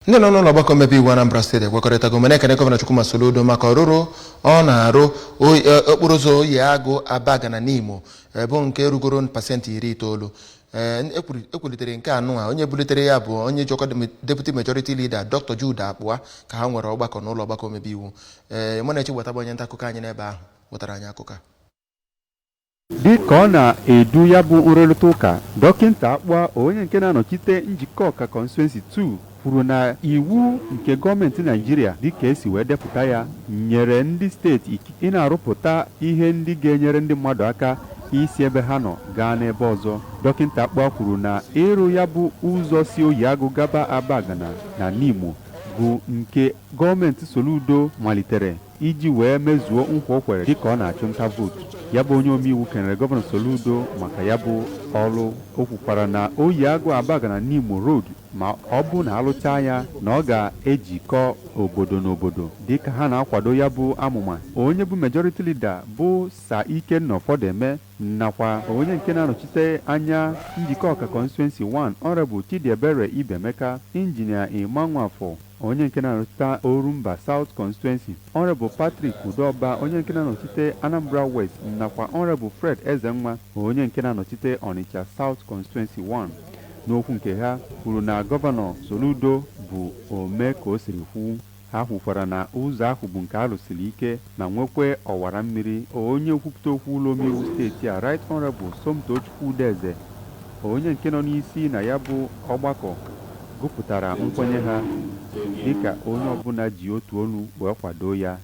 Ndị nọ n'ụlọ ọgbakọ omebe iwu Anambra Steeti ekwekọrịtago ma na-ekene Gọvanọ Chukwuma Soludo maka ọrụrụ ọ na-arụ okporo ụzọ Oyi Agụ Abagana Nimo, bụ nke rugoro 90%. Ee, ekwulitere nke anụ a. Onye bulitere ya bụ onye ji ọkwa Deputy Majority Leader, Dr. Jude Akpụa, ka ha nwere ọgbakọ n'ụlọ ọgbakọ omebe iwu. Ee, mụ na-eche gbata bụ onye nta akụkọ anyị n'ebe ahụ wetara anyị akụkọ a. Dị ka ọ na-edu ya bụ nrụrịta ụka, Dọkịta Akpụa, onye nke na-anọchite Njikọka Constituency 2, kwuru na iwu nke gọọmenti Naijiria dịka esi wee depụta ya nyere ndị steeti ikike ị na-arụpụta ihe ndị ga-enyere ndị mmadụ aka isi ebe ha nọ gaa n'ebe ọzọ. Dọkịta Akpụa kwuru na ịrụ ya bụ ụzọ si Oyiagụ gaba Abagana na Nimo bụ nke gọọmenti Soludo malitere iji wee mezuo nkwa o kwere dịka ọ na-achụ nta vootu. Ya bụ onye omeiwu kenere Gọvanọ Soludo maka ya bụ ọrụ. O kwukwara na Oyiagụ Abagana Nimo Road, ma ọ bụ na alụchaa ya, na ọ ga-ejikọ obodo na obodo. Dịka ha na-akwado ya bụ amụma, onye bụ Majority Leader bụ Sir Ikenna Ọfọdeme nakwa onye nke na-anọchite anya Njikọka Constituency 1, Honorable Chidiebere Ibemeka, Injinia Imanwafọ, onye nke na-anọchite Orumba South Constituency, Honorable Patrick Udoba, onye nke na-anọchite Anambra West, nakwa Honorable Fred Ezenwa, onye nke na-anọchite Onitsha South Constituency 1, n'okwu nke ha kwuru na Gọvanọ Soludo bụ ome ka o siri kwu. Ha kwukwara na ụzọ ahụ bụ nke arụsiri ike ma nwekwe ọwara mmiri. Onye nkwupụta okwu ụlọ omeiwu steeti a, Right Honorable Somtochukwu Udeze, onye nke nọ n'isi na ya bụ ọgbakọ, gụpụtara nkwenye ha dịka onye ọbụla ji otu olu wee kwado ya.